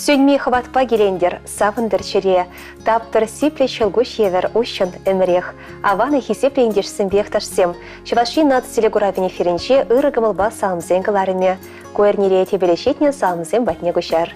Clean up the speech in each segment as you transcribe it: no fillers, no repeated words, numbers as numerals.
Сӳнми хӑватпа килентӗр, савӑнтӑр чӗре. Таптӑр сиплӗ ҫӑлкуҫ евӗр уҫҫӑн ӗмӗрех. Аван хисеплӗ ентешсемпе йӑхташсем, Чӑваш Ен наци телекуравӗн эфирӗнче ырӑ кӑмӑлпа саламсен кӑларӑмӗ. Ку эрнере тӗпеле ҫитнӗ саламсем патне куҫар.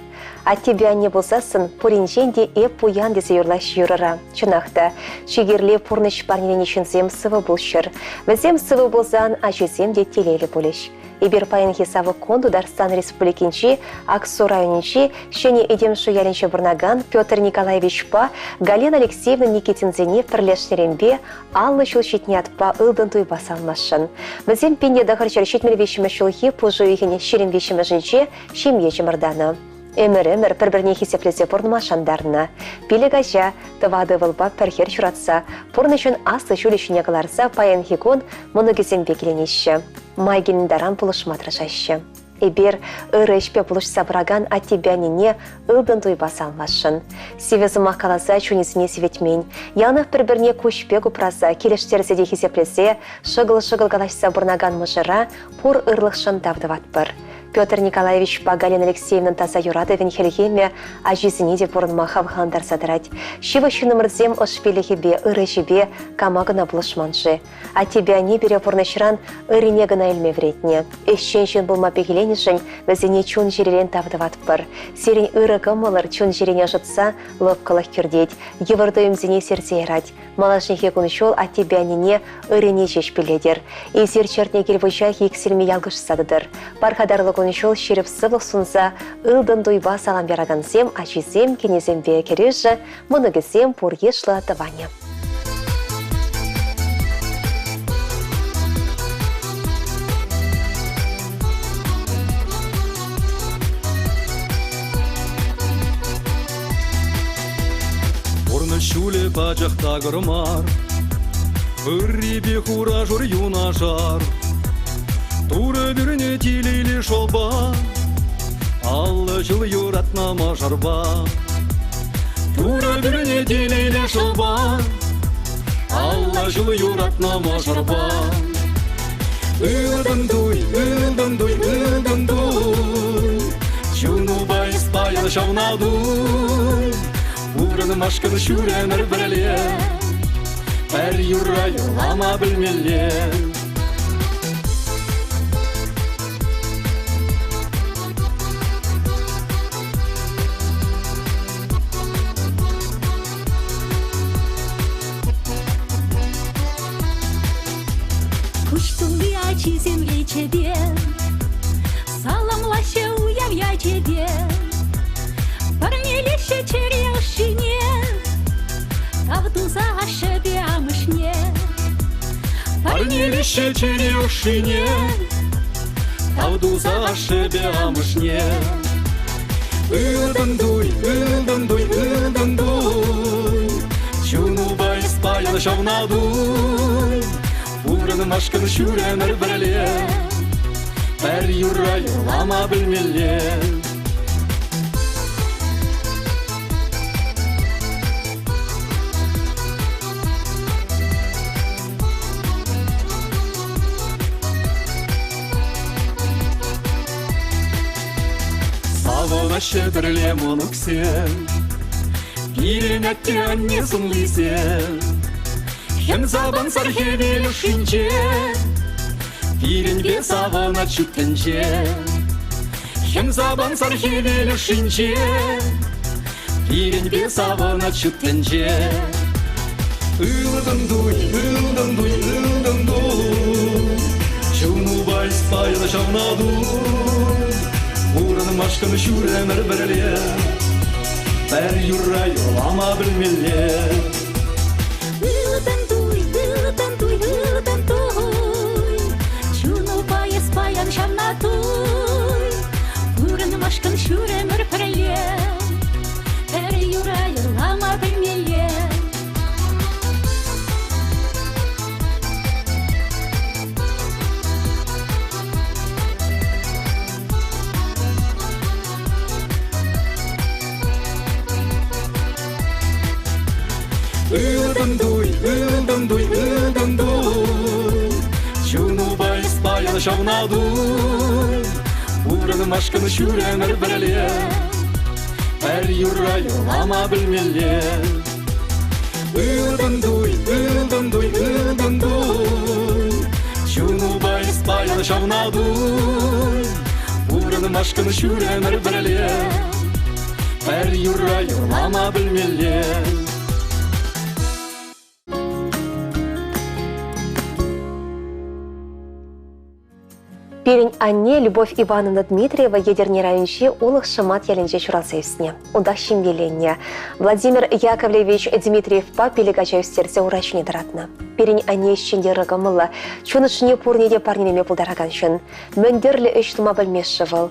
Аттепе анне пулсассӑн пуринчен те эп пуян тесе юрлаҫҫӗ юрӑра. Чӑнах та, чи кирли пурнӑҫ парнеленӗ ҫынсем сывӑ пулччӑр. Вӗсем сывӑ пулсан ачисем те телейлӗ пулӗҫ. Эпир паянхи савӑк кун Тутарстан Республикинчи Аксу районӗнчи Ҫӗнӗ Этемшӗ ялӗнче пурӑнакан Петр Николаевичпа Галина Алексеевна Никитинсене пӗрлешнӗренпе 50 ҫул ҫитнӗ ятпа ылтӑн туйпа салмасшӑн. Вӗсем 1973 ҫулхи пуш уйӑхӗн 23-мӗшӗнче ҫемье чӑмӑртанӑ. Ӗмӗр-ӗмӗр пӗр-пӗрне хисеплесе пурӑнма шантарнӑ. Пилӗк ача, тӑватӑ ывӑлпа пӗр хӗр ҫуратса, пурнӑҫӑн аслӑ ҫулӗ ҫине кӑларса паянхи кун мӑнукӗсемпе киленеҫҫӗ. Май килнӗ таран пулӑшма тӑрӑшаҫҫӗ. Эпир ырӑ ӗҫпе пулӑшса пыракан аттепе аннене ылтӑн туйпа саламласшӑн. Сивӗ сӑмах каласа чунӗсене сивӗтмен, яланах пӗр-пӗрне куҫ пек упраса, килӗштерсе те хисеплесе, шӑкӑл-шӑкӑл калаҫса пурӑнакан мӑшӑра пур ырлӑхшӑн тав тӑватпӑр. Петр Николаевичпа Галина Алексеевнӑн таса юратӑвӗн хӗлхемӗ ачисене те пурӑнма хавхалантарса тӑрать. Ҫывӑх ҫыннӑмӑрсем ӑш-пиллӗхӗпе, ырӑ ӗҫӗпе кама кӑна пулӑшман-ши? Аттепе анне пире пурнӑҫран ыррине кӑна илме вӗрентнӗ. Ӗҫчен ҫын пулма пехиленӗшӗн вӗсене чун-чӗререн тав тӑватпӑр. Сирӗн ырӑ кӑмӑлӑр чун-чӗрене ӑшӑтса лӑпкӑлӑх кӳртет, йывӑр туйӑмсене сирсе ярать. Малашнехи кун-ҫул аттепе аннене ыррине ҫеҫ пиллетӗр. Эсир чӗртнӗ кил вучахӗ иксӗлми ялкӑшса тӑтӑр. Пархатарлӑ кун-ҫул ҫирӗп сывлӑх сунса ылтӑн туйпа салам яракансем, ачисем, кинӗсемпе кӗрӳшӗ, мӑнукӗсем пур йышлӑ тӑванӗ. Пурнӑҫ ҫулӗ пачах такӑр мар, Ыррипе хура-шур юнашар. Турӑ пӳрнӗ телейлӗ шӑпа, 50 ҫул юратнӑ мӑшӑрпа. Турӑ пӳрнӗ телейлӗ шӑпа, 50 ҫул юратнӑ мӑшӑрпа. Ылтӑн туй, ылтӑн туй, ылтӑн туй, Чунупа эс паян ҫавна туй. Пурӑнмашкӑн ҫӳремӗр пӗрле, Пӗр юрра юрлама пӗлмелле. Куҫ тулли ачисем речӗпе Саламлаҫҫӗ уяв ячӗпе. Парнелеҫҫӗ чӗре ӑшшине, Тав туса ашшӗпе амӑшне. Парнелеҫҫӗ чӗре ӑшшине, Тав туса ашшӗпе амӑшне. Ылтӑн туй, ылтӑн туй, ылтӑн туй, Чунупа эс паян ҫавна туй. Пурӑнмашкӑн ҫӳремӗр пӗрле, Пӗр юрра юрлама пӗлмелле. Савӑнаҫҫӗ пӗрле мӑнуксем, Пирӗн атте-анне сӑнлисем. Хӗм сапӑнсӑр хӗвел ӑшшинче, Пирӗнпе савӑнать ҫут тӗнче. Хӗм сапӑнсӑр хӗвел ӑшшинче, Пирӗнпе савӑнать ҫут тӗнче. Ылтӑн туй, ылтӑн туй, ылтӑн туй, Чунупа эс паян ҫавна туй. Пурӑнмашкӑн ҫур ӗмӗр пӗрле, Пӗр юрра юрлама пӗлмелле. Ылтӑн туй, ылтӑн туй, ылтӑн туй, Чунупа эс паян ҫавна туй. Пурӑнмашкӑн ҫур ӗмӗр пӗрле, Пӗр юра юрлама пӗлмелле. Ылтӑн туй, ылтӑн туй, ылтӑн туй, Чунупа эс паян ҫавна туй. Пурӑнмашкӑн ҫур ӗмӗр пӗрле. Пӗр юрра юрлама пӗлмелле. Ылтӑн туй, ылтӑн туй, ылтӑн туй. Чунупа эс паян ҫавна туй. Пурӑнмашкӑн ҫур ӗмӗр пӗрле. Пӗр юрра юрлама пӗлмелле. Пирӗн анне Любовь Ивановна Дмитриева Етӗрне районӗнчи Улӑх Шӑмат ялӗнче ҫуралса ӳснӗ. Унтах ҫемьеленнӗ. Владимир Яковлевич Дмитриевпа пилӗк ача ӳстерсе ура ҫине тӑратнӑ. Пирӗн анне ӗҫчен те ырӑ кӑмӑллӑ, чун ӑшшине пурне те парнелеме пултаракан ҫын. Мӗн тӗрлӗ ӗҫ тума пӗлмест-ши вӑл?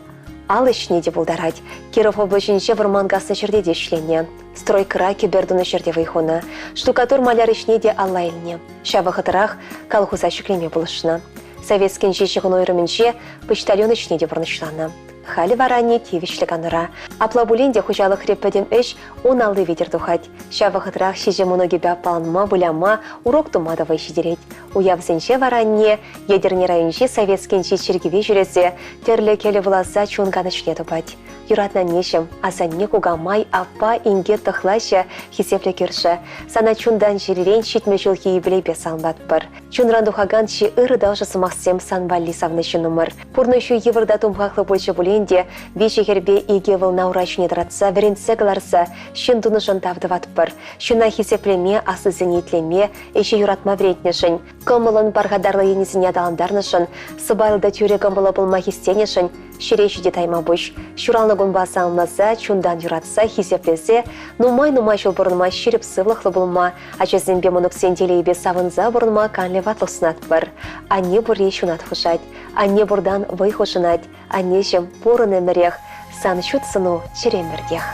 Ал ӗҫне те пултарать. Киров облаҫӗнче вӑрман каснӑ ҫӗрте те ӗҫленӗ. Стройкӑра кӗпер тунӑ ҫӗрте вӑй хунӑ. Штукатур-маляр ӗҫне те алла илнӗ. Ҫав вӑхӑтрах колхоза ҫӗклеме пулӑшнӑ. Советскинчи ҫыхӑну уйрӑмӗнче почтальон ӗҫне те пурнӑҫланӑ. Халӗ вара анне тивӗҫлӗ канура. Апла пулин те хуҫалӑхри пӗтӗм ӗҫ ун алли витӗр тухать. Ҫав вӑхӑтрах ҫичӗ мӑнукӗпе аппаланма, выляма, урок тума та вӑй ҫитерет. Уявсенче вара анне Етӗрне районӗнчи Советскинчи чиркӗве ҫӳресе тӗрлӗ кӗлӗ вуласа чун канӑҫне тупать. Юратнӑ аннеҫӗм, асанне, кукамай, аппа, инке, тӑхлачӑ, хисеплӗ кӳршӗ. Сана чунтан-чӗререн 70 ҫулхи юбилейпе саламлатпӑр. Чунран тухакан чи ырӑ та ӑшӑ сӑмахсем сан валли савнӑ ҫыннӑмӑр. Пурнӑҫу йывӑр та тумхахлӑ пулчӗ пулин те, виҫӗ хӗрпе икӗ ывӑлна ура ҫине тӑратса, вӗрентсе кӑларса ҫын тунӑшӑн тав тӑватпӑр. Ҫынна хисеплеме, аслисене итлеме, ӗҫе юратма вӗрентнӗшӗн, кӑмӑлӑн пархатарлӑ енӗсене аталантарнӑшӑн, сӑпайлӑ та тӳрӗ кӑмӑллӑ пулма хистенӗшӗн ҫӗре ҫити тайма пуҫ. Ҫуралнӑ кунпа саламласа, чунтан юратса, хисеплесе, нумай-нумай ҫул пурӑнма ҫирӗп сывлӑхлӑ пулма, ачасемпе мӑнуксен телейӗпе савӑнса пурӑнма канлӗ ватлӑх сунатпӑр. Анне пурри ҫунат хушать, анне пуртан вӑй хушӑнать, аннеҫӗм пурӑн ӗмӗрех, сан ҫут сӑну чӗремӗртех.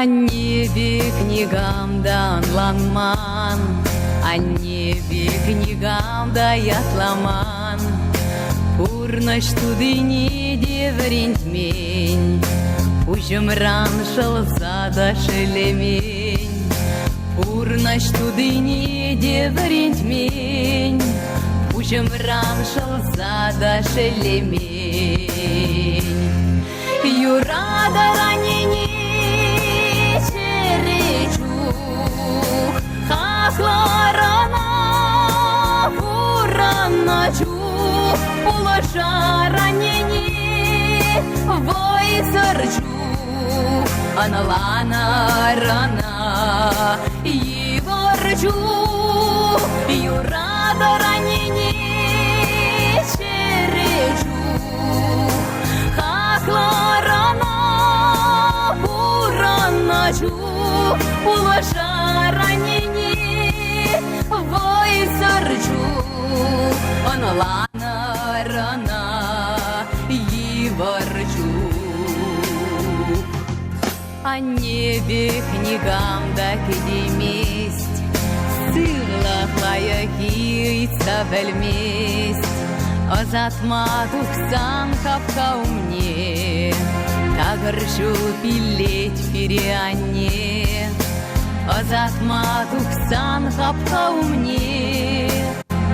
Анне пек никам та ӑнланман, Анне пек никам та ятламан. Пурнӑҫ тутине те вӗрентмен, Пуҫӑмран шӑлса та шеллемен. Пурнӑҫ тутине те вӗрентмен, Пуҫӑмран шӑлса та шеллемен. Юратӑр аннене чӗре чух, Хаклӑр ӑна пурӑннӑ чух, Пулӑшар аннене вӑйсӑр чух, Ӑнланӑр ӑна йывӑр чух, Юратӑр аннене чӗре чух. Хаклӑ ӑна пурӑннӑ чух, пулӑшар аннене вӑйсӑр чух, ӑнланӑр ӑна йывӑр чух. Анне пек никам та кӗтеймест, сывлӑх лайӑххи ыйтса пӗлмест. Ӑсатма тухсан хапха умне такӑр ҫул пиллет пире анне. Ӑсатма тухсан хапха умне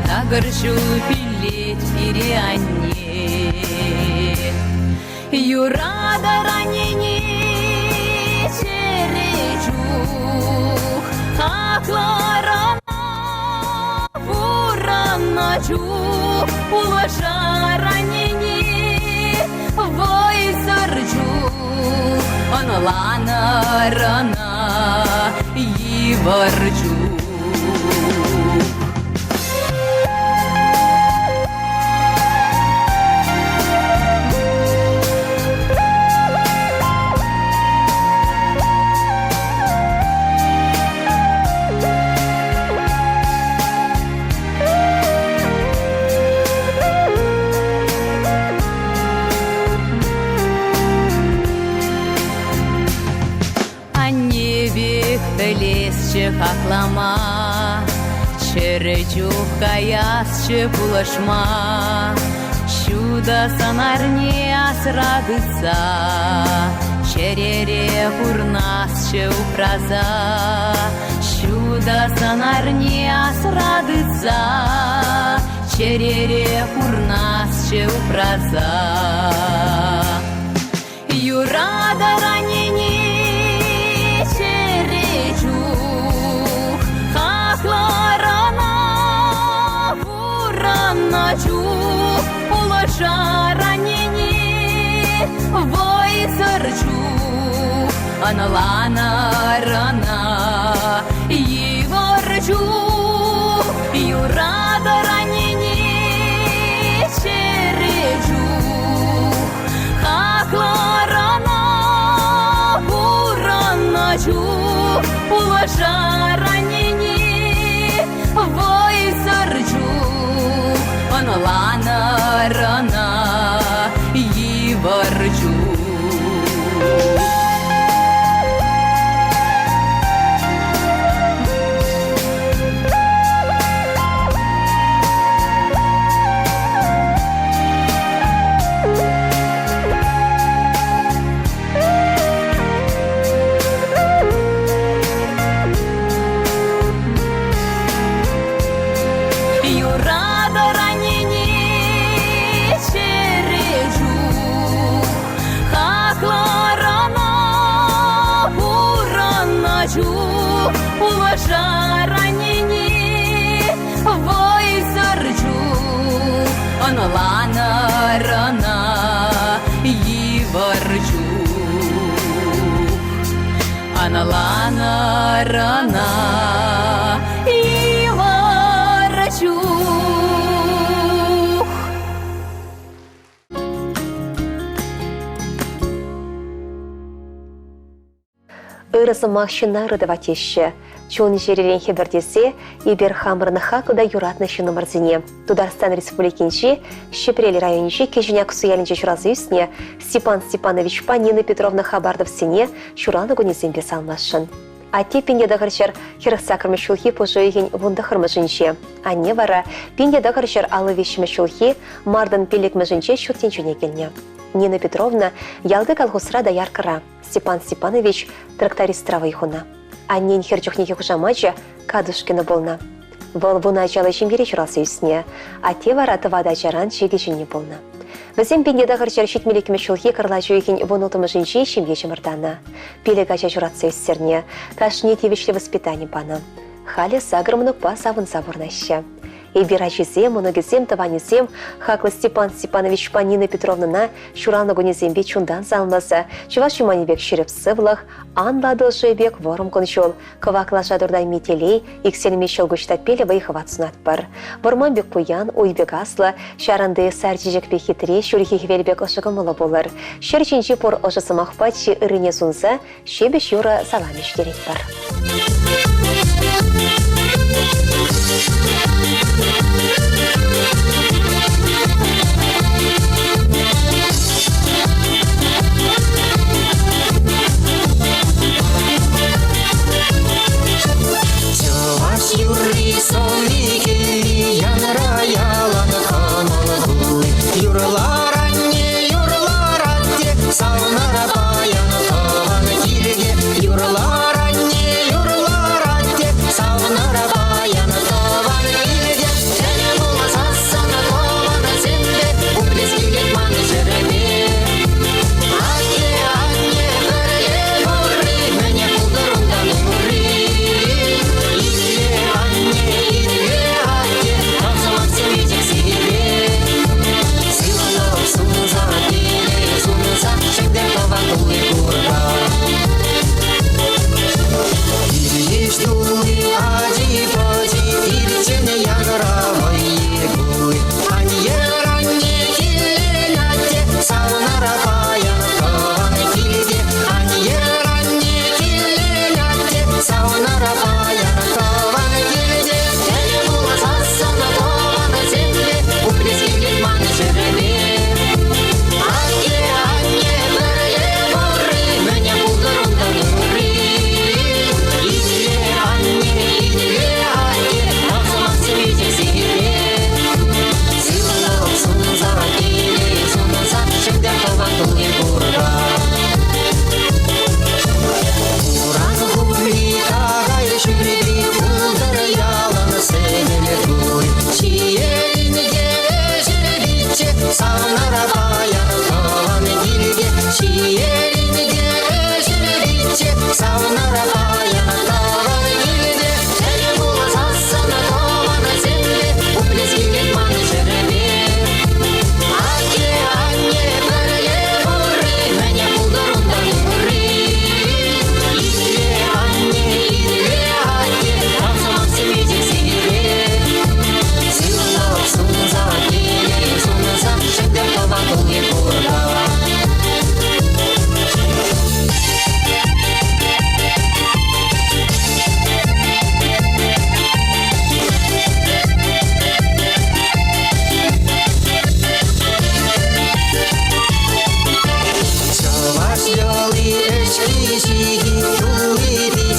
такӑр ҫул пиллет пире анне. Юратӑр аннене чӗре чух, хаклӑр ӑна пурӑннӑ чух, пулӑшар аннене вӑйсӑр чух, ӑнланӑр ӑна йывӑр чух. Анне пек пӗлесчӗ хаклама, Чӗрӗ чух каясчӗ пулӑшма. Ҫутӑ сӑнарне асра тытса чӗрере пурнасчӗ упраса. Ҫутӑ сӑнарне асра тытса чӗрере пурнасчӗ упраса. Юратӑр аннене чӗре чух, хаклӑр ӑна пурӑннӑ чух, пулӑшар аннене вӑйсӑр чух, ӑнланӑр ӑна йывӑр чух, юратӑр аннене чӗре чух. Хаклӑр ӑна пурӑннӑ чух, пулӑшар аннене вӑйсӑр чух, ӑнланӑр ӑна йывӑр чух. Юратӑр аннене чӗре чух, хаклӑр ӑна пурӑннӑ чух, пулӑшар аннене вӑйсӑр чух, ӑнланӑр ӑна йывӑр чух. Ӑнланӑр ӑна йывӑр чух. Ырӑ сӑмах ҫынна ырӑ тӑвать теҫҫӗ. Чун-чӗререн хӗпӗртесе эпир хамӑрӑн хаклӑ та юратнӑ ҫыннӑмӑрсене Тутарстан Республикинчи Ҫӗпрел районӗнчи Кӗҫӗн Аксу ялӗнче ҫуралса ӳснӗ Степан Степановичпа Нина Петровна Хабардовсене ҫуралнӑ кунӗсемпе саламласшӑн. Атте 1900 48 ҫулхи пуш уйӑхӗн 19-мӗшӗнче, анне вара 1953 ҫулхи мартӑн 5-мӗшӗнче ҫут тӗнчене килнӗ. Нина Петровна ялти колхозра дояркӑра, Степан Степанович трактористра вӑй хунӑ. Аннен хӗр чухнехи хушамачӗ Кадушкина пулнӑ. Вӑл вун ачаллӑ ҫемьере ҫуралса ӳснӗ. Атте вара тӑватӑ ачаран чикӗ ҫынни пулнӑ. Вӗсем 1972 ҫулхи кӑрлач уйӑхӗн 16-мӗшӗнче ҫемье чӑмӑртанӑ. Пилӗк ача ҫуратса ӳстернӗ, кашни тивӗҫлӗ воспитани панӑ. Халӗ сакӑр мӑнукпа савӑнса пурӑнаҫҫӗ. Эпир ачисем, мӑнукӗсем, тӑванӗсем хаклӑ Степан Степановичпа Нина Петровнӑна ҫуралнӑ кунӗсемпе чунтан саламласа чӑваш юманӗ пек ҫирӗп сывлӑх, анлӑ Атӑл пек вӑрӑм кун-ҫул, кӑвак лаша туртайми телей, иксӗлми ҫӑлкуҫ таппиллӗ вӑй-хӑват сунатпӑр. Вӑрман пек пуян, уй пек аслӑ, ҫаранти сар чечек пек хитре, ҫурхи хӗвел пек ӑшӑ кӑмӑллӑ пулӑр. Ҫӗр ҫинчи пур ӑшӑ сӑмахпа чи ыррине сунса ҫепӗҫ юрӑ салам ӗҫтеретпӗр. Чӑваш юрри сӑвви кӗвви янра ялан кӑмӑл тулли. Юрлар анне, юрлар атте, савнар паян тӑван килте. Юрлар анне, юрлар атте, савнар паян тӑван килте. Тӗл пулсассӑн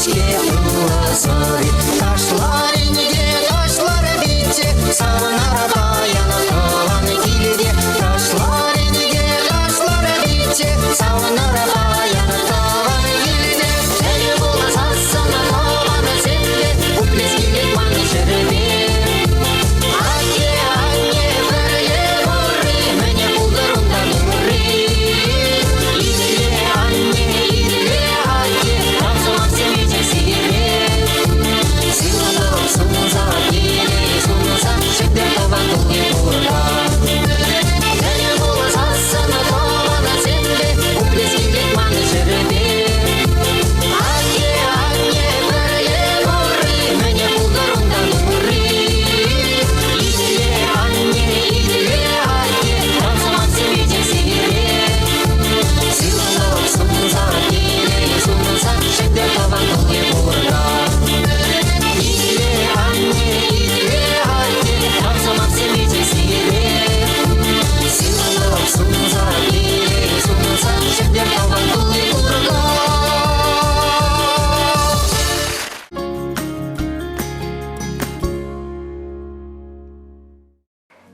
пулать-ҫке пыллӑ сӑри. Ташлар инке, ташлар пичче, савӑнар паян тӑван килте. Ташлар инке, ташлар пичче, савӑнар паян тӑван килте. Ӗнер пулсассӑн тӑвансемпе пуплес килет ман ҫӗрпе. Атте, анне, пӗрле пурри, мӗне пултӑр унтан ырри. Итле, анне, итле, атте, тав сӑмахсем илчӗ сире. Сывлӑх сунса, телей сунса, ҫӗнтер тӑван тулли курка. Ӗнер пулсассӑн тӑвансемпе пуплес килет ман ҫӗрпе. Атте, анне, пӗрле пурри, мӗне пултӑр унтан ырри. Итле, анне, итле, атте, тав сӑмахсем илчӗ сире. Сывлӑх сунса, телей сунса, ҫӗнтер тӑван тулли курка. Итле, анне, итле, атте, тав сӑмахсем илчӗ сире. Сывлӑх сунса, телей сунса, ҫӗнтер тӑван тулли курка.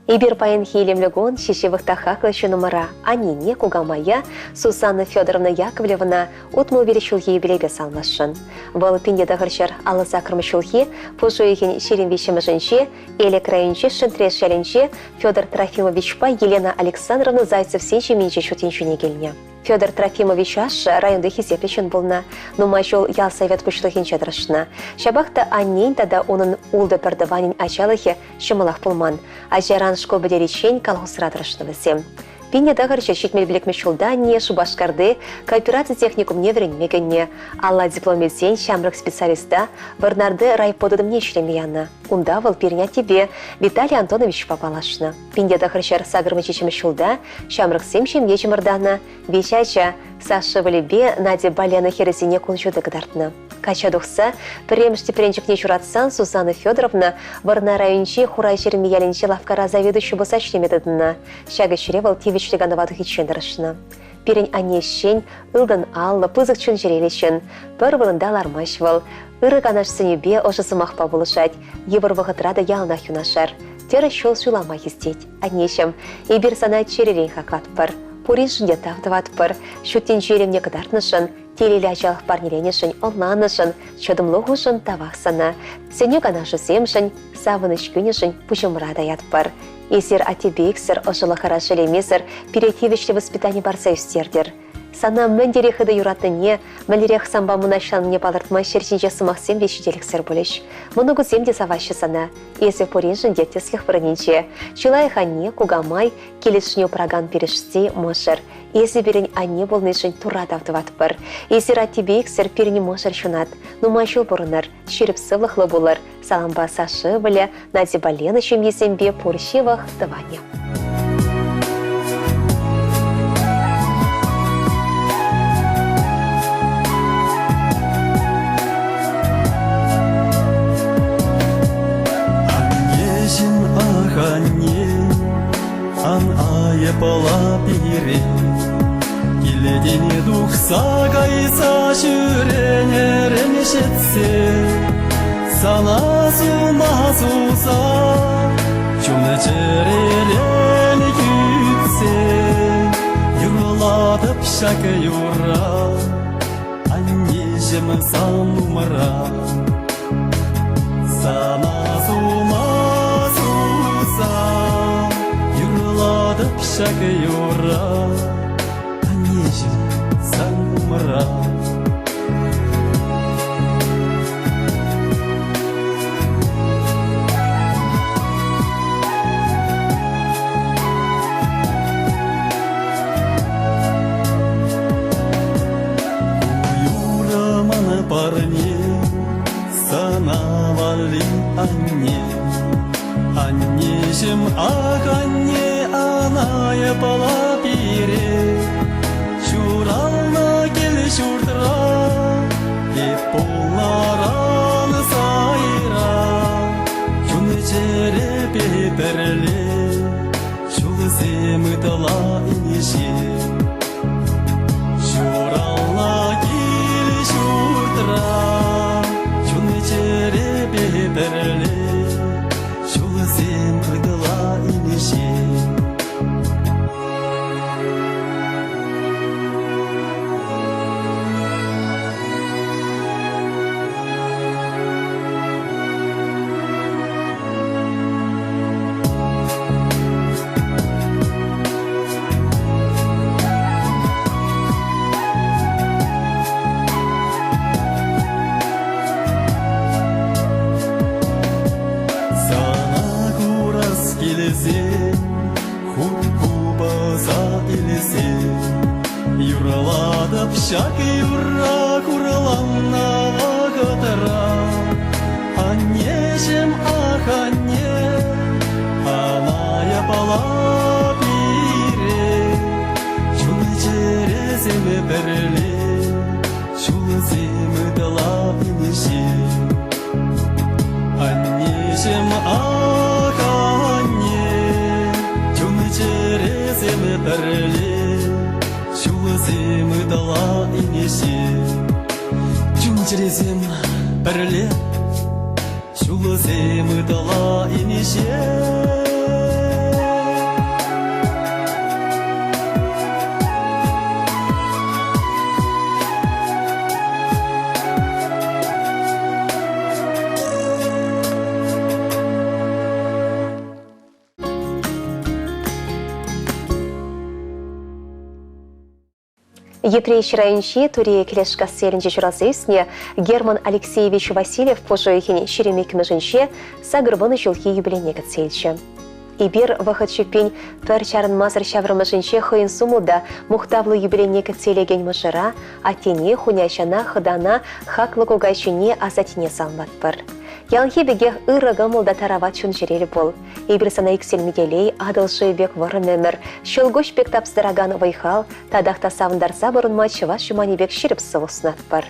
Эпир паянхи илемлӗ кун чи ҫывӑх та хаклӑ ҫыннӑмӑра, аннене, кукамая Сусанна Федоровна Яковлевӑна 65 ҫулхи юбилейпе саламласшӑн. Вӑл 1958 ҫулхи пуш уйӑхӗн 23-мӗшӗнче Элӗк районӗнчи Шӗнтреш ялӗнче Федор Трофимовичпа Елена Александровна Зайцевсен ҫемйинче ҫут тӗнчене килнӗ. Федор Трофимович ашшӗ районти хисеплӗ ҫын пулнӑ, нумай ҫул ял совет пуҫлӑхӗнче тӑрӑшнӑ. Ҫапах та аннен тата унӑн ултӑ пӗртӑванӗн ачалӑхӗ ҫӑмӑлах пулман. Ачаран шкул пӗтериччен колхозра тӑрӑшнӑ вӗсем. 1975 ҫулта анне Шупашкарти коопераци техникумне вӗренме кӗнӗ. Алла диплом илсен ҫамрӑк специалиста Вӑрнарти райпо тытӑмне ӗҫлеме янӑ. Унта вӑл пирӗн аттепе Виталий Антоновичпа паллашнӑ. 1987 ҫулта ҫамрӑксем ҫемье чӑмӑртанӑ, виҫ ача, Саша ывӑлӗпе Надя Лена хӗрӗсене кун ҫути кӑтартнӑ. Качча тухса пӗрремӗш тӗпренчӗкне ҫуратсан Сусанна Федоровна Вӑрнар районӗнчи Хура Ҫырми ялӗнчи лавккара заведующи пулса ӗҫлеме тытӑннӑ. Ҫак ӗҫре вӑл тивӗҫлӗ канӑва тухиччен тӑрӑшнӑ. Пирӗн анне ӗҫчен, ылтӑн аллӑ, пысӑк чун-чӗреллӗ ҫын. Пӗр вырӑнта лармасть вӑл. Ырӑ канашсенепе ӑшӑ сӑмахпа пулӑшать, йывӑр вӑхӑтра та яланах юнашар. Тӗрӗс ҫул ҫулама хистет. Аннеҫӗм, эпир сана чӗререн хаклатпӑр. Пуриншӗн те тав тӑватпӑр. Ҫут тӗнче илемне кӑтартнӑшӑн, телейлӗ ачалӑх парнеленӗшӗн, ӑнланнӑшӑн, чӑтӑмлӑхушӑн тавах сана. Сӗнӳ канашӗсемшӗн, савӑнӑҫ кӳнӗшӗн пуҫӑмӑра таятпӑр. Эсир аттепе иксӗр ӑшӑлӑхӑра шелемесӗр пире тивӗҫлӗ воспитани парса ӳстертӗр. Сана мӗн тери хытӑ юратнине, мӗнлерех санпа мӑнаҫланнине палӑртма ҫӗр ҫинче сӑмахсем те ҫителӗксӗр пулӗҫ. Мӑнукусем те саваҫҫӗ сана. Эсӗ пуриншӗн те тӗслӗх вырӑнӗнче. Чи лайӑх анне, кукамай, килӗшне упракан пирӗшти, мӑшӑр. Эсӗ пирӗн анне пулнишӗн Турра тав тӑватпӑр. Эсир аттепе иксӗр пирӗн мӑшӑр ҫунат. Нумай ҫул пурӑнӑр, ҫирӗп сывлӑхлӑ пулӑр. Салампа Саша ывӑлӗ, Надьӑпа Лена ҫемйисемпе пур ҫывӑх тӑванӗ. Аннеҫӗм, ах, анне, ан айӑпла пире. Килтен тухса кайса ҫӳренӗрен ҫитсе сана сума суса чун-чӗререн кӳтсе юрлатӑп ҫак юрра аннеҫӗм сан умра. Сана сума суса юрлатӑп ҫак юрра аннеҫӗм сан умра. Юрӑ ман парне сана валли анне. Аннеҫӗм, ах, анне, анайӑпала пире. Ҫуралнӑ кил-ҫуртра эп пулнӑран сайра. Чун-чӗрепе пӗрле ҫулсем ытла инҫе. Ҫуралнӑ кил-ҫуртра. Ҫак юрра хурланнӑ вӑхӑтра Аннеҫӗм, ах, анне, ана япала пире Чун-чӗресем пӗрле, ҫулсем ытла инҫе. Аннеҫӗм, ах, анне, чун-чӗресем пӗрле, ҫулсем ытла инҫе. Чун-чӗресем пӗрле, ҫулсем ытла инҫе. Йӗпреҫ районӗнчи Тури Кӗлешкасси ялӗнче ҫуралса ӳснӗ Герман Алексеевич Васильев пуш уйӑхӗн 22-мӗшӗнче 80 ҫулхи юбилейне кӗтсе илчӗ. Эпир вӑхӑт ҫӳппин пӗр чарӑнмасӑр ҫаврӑмӑшӗнче хӑйӗн сумлӑ та мухтавлӑ юбилейне кӗтсе илекен мӑшӑра, аттене, хуняҫана, хӑтана, хаклӑ кукаҫине, асаттене саламлатпӑр. Яланхи пекех ырӑ кӑмӑл та тарават чун-чӗреллӗ пул. Эпир сана иксӗлми телей, Атӑл шывӗ пек вӑрӑм ӗмӗр, ҫӑлкуҫ пек тапса тӑракан вӑй-хал татах та савӑнтарса пурӑнма чӑваш юманӗ пек ҫирӗп сывлӑх сунатпӑр.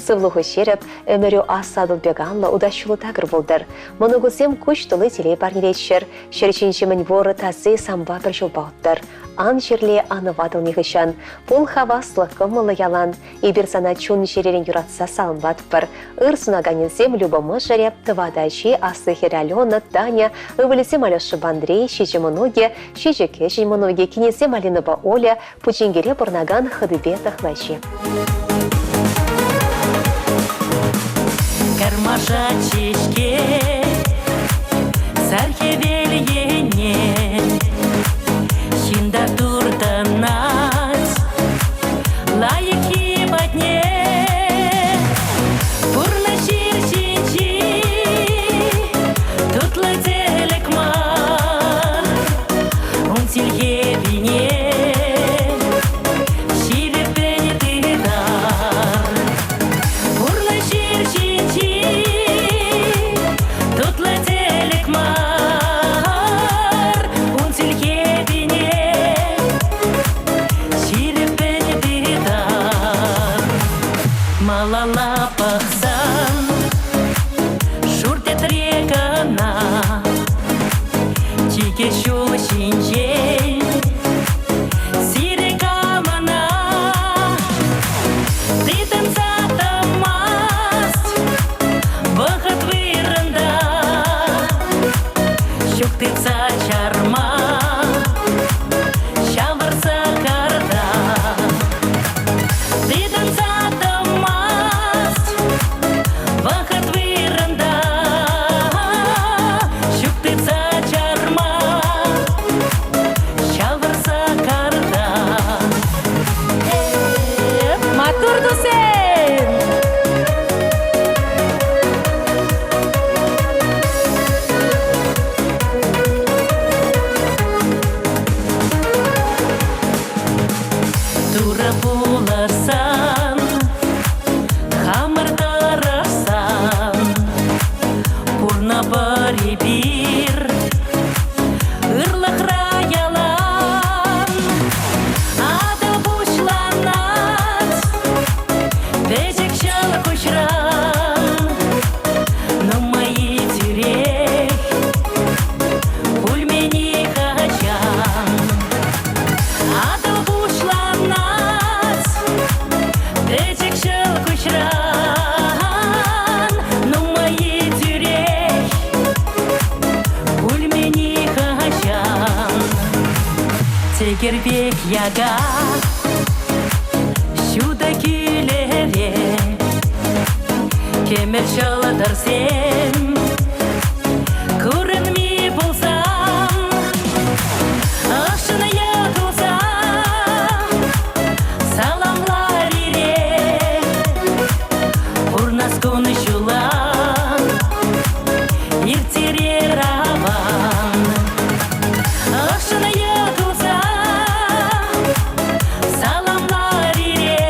Сывлӑху ҫирӗп, ӗмӗрӳ аслӑ Атӑл пек анлӑ, утаҫҫуллӑ такӑр пултӑр. Мӑнукусем куҫ тулли телей парнелеччӗр, ҫӗр ҫинчи мӗнпур таси санпа пӗр ҫулпа уттӑр. Ан чирле, ан ватӑл нихӑҫан. Пул хаваслӑ, кӑмӑллӑ ялан. Эпир сана чун-чӗререн юратса саламлатпӑр. Ыр сунаканӗсем Люба мӑшӑрӗ, тӑватӑ ачи, аслӑ хӗрӗ Алена, Таня, ывӑлӗсем Алешӑпа Андрей, ҫичӗ мӑнукӗ, ҫичӗ кӗҫӗн мӑнукӗ, кинӗсем Алинӑпа Оля, Пучинкере пурӑнакан хӑтипе тӑхлачи. Кармашать ҫеҫке сар хӗвел енне ҫын та туртӑнать лайӑххи патне. Пурнӑҫ ир ҫинчи тутлӑ тӗлӗк мар, ун тилхепине ҫирӗппӗн тытар. Пурнӑҫ ир ҫинчи тутлӑ тӗлӗк мар, ун тилхепине ҫирӗппӗн тытар. Малалла пӑхсан шур тӗтре кӑна чике ҫул ҫинчен сире камана тытӑнса тӑмасть вӑхӑт вырӑнта ҫук тытса чарма ҫавӑрса карта тытӑнса тӑмасть вӑхӑт вырӑнта ҫук тытса чарма ҫавӑрса карта. Маттур тусем! Турӑ пулӑшсан, хамӑр тӑрӑшсан, пурнӑпӑр эпир ырлӑхра ялан. Атӑл пуҫланать пӗчӗк ҫӑл куҫран, нумай тӳрех пулмени хӑҫан. Атӑл пуҫланать пӗчӗк ҫӑл куҫран, нумай тӳрех пулмени хӑҫан. Тӗкӗр пек яка ҫутӑ кӳлӗре кӗмӗл ҫӑлтӑрсем курӑнми пулсан, ӑшшӑн йӑтӑлса саламлар ире. Пурнас кун ҫула ирттерер аван. Ӑшшӑн йӑтӑлса саламлар ире.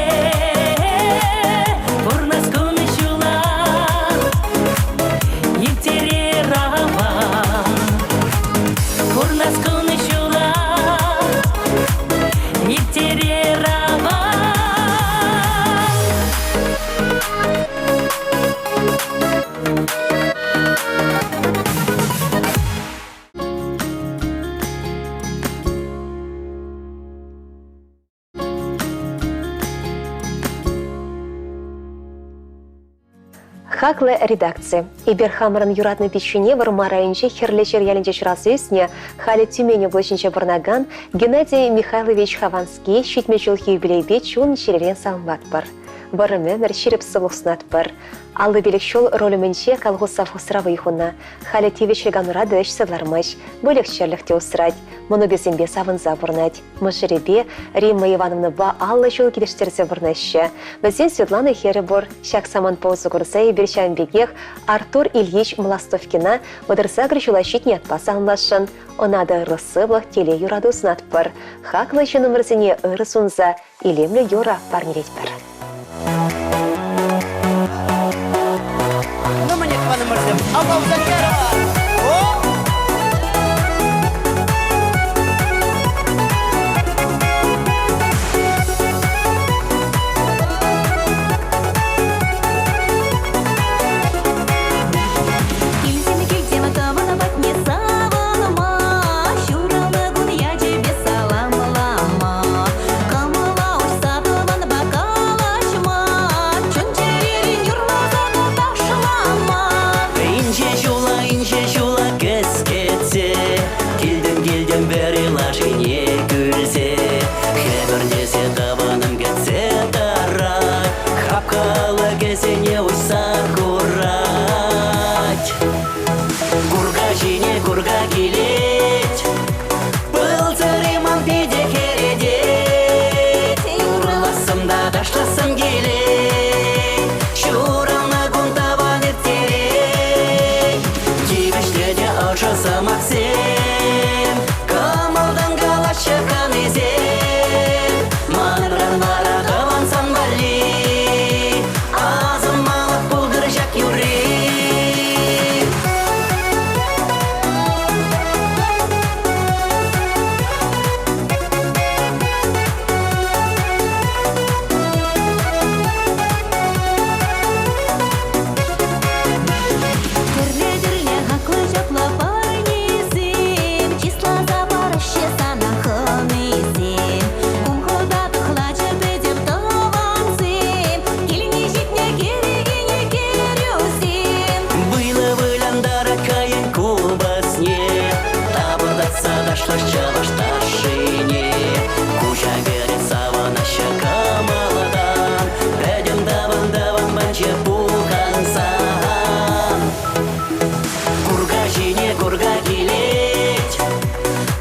Хаклӑ редакци, эпир хамӑрӑн юратнӑ пиччӳне Вӑрмар районӗнчи Хӗрлӗҫыр ялӗнче ҫуралса ӳснӗ, халӗ Тюмень облаҫӗнче пурӑнакан Геннадий Михайлович Хованский 70 ҫулхи юбилейпе чун-чӗререн саламлатпӑр. Вӑрӑм ӗмӗр ҫирӗп сывлӑх сунатпӑр. 55 ҫул руль умӗнче колхоз-совхозра вӑй хунӑ. Халӗ тивӗҫлӗ канура та ӗҫсӗр лармасть, выльӑх-чӗрлӗх те усрать, мӑнукӗсемпе савӑнса пурӑнать. Мӑшӑрӗпе Римма Ивановнӑпа 50 ҫул килӗштерсе пурӑнаҫҫӗ. Вӗсен Светлана хӗрӗ пур. Ҫак самантпа усӑ курса эпир ҫавӑн пекех Артур Ильич Мластовкина 38 ҫула ҫитнӗ ятпа саламласшӑн. Ӑна та ырлӑх-сывлӑх, телей, юрату сунатпӑр. Хаклӑ ҫыннӑмӑрсене ырӑ сунса илемлӗ юрӑ парнелетпӗр. Ну, мӗне тӑванӑмӑрсем, алла О! Килсем, килсем тӑван патне савӑнма, ҫуралнӑ кун ячӗпе саламлама. Кӑмӑла уҫса тӑванпа калаҫма, чун-чӗререн юрласа та ташлама. Инҫе ҫула, инҫе ҫула кӗскетсе, Килтӗм, килтӗм вӗри лашине кӳлсе. Хӗпӗртесе тӑванӑм кӗтсе тӑрать, Хапха алӑкӗсене уҫса хурать. Курка ҫине курка килет, Пыл сӑри ман питӗ хӗретет. Юрлассӑм та ташлассӑм килет, Ҫуралнӑ кун тӑван ирттерет. Тивӗҫлӗ те ӑшӑ сӑмахсем, Кӑмӑлтан калаҫҫӗ хӑнисем. Манран вара тӑван сан валли Асӑнмалӑх пултӑр ҫак юрри. Тӗрлӗ-тӗрлӗ хаклӑ ҫапла парнесем, Чысласа параҫҫӗ сана хӑнисем. Кум-хӑта тӑхлачӑ пӗтӗм тӑвансем, Килне ҫитнӗ кӗрекене кӗрӳсем. Вылӑ вылянтарать хӑйӗн купӑсне, Тапӑртатса ташлать чӑваш ташшине. Куҫа кӗрет савӑнаҫҫӗ кӑмӑлтан, Пӗтӗм тӑван-тӑван панче пухӑнсан. Курка ҫине курка килет,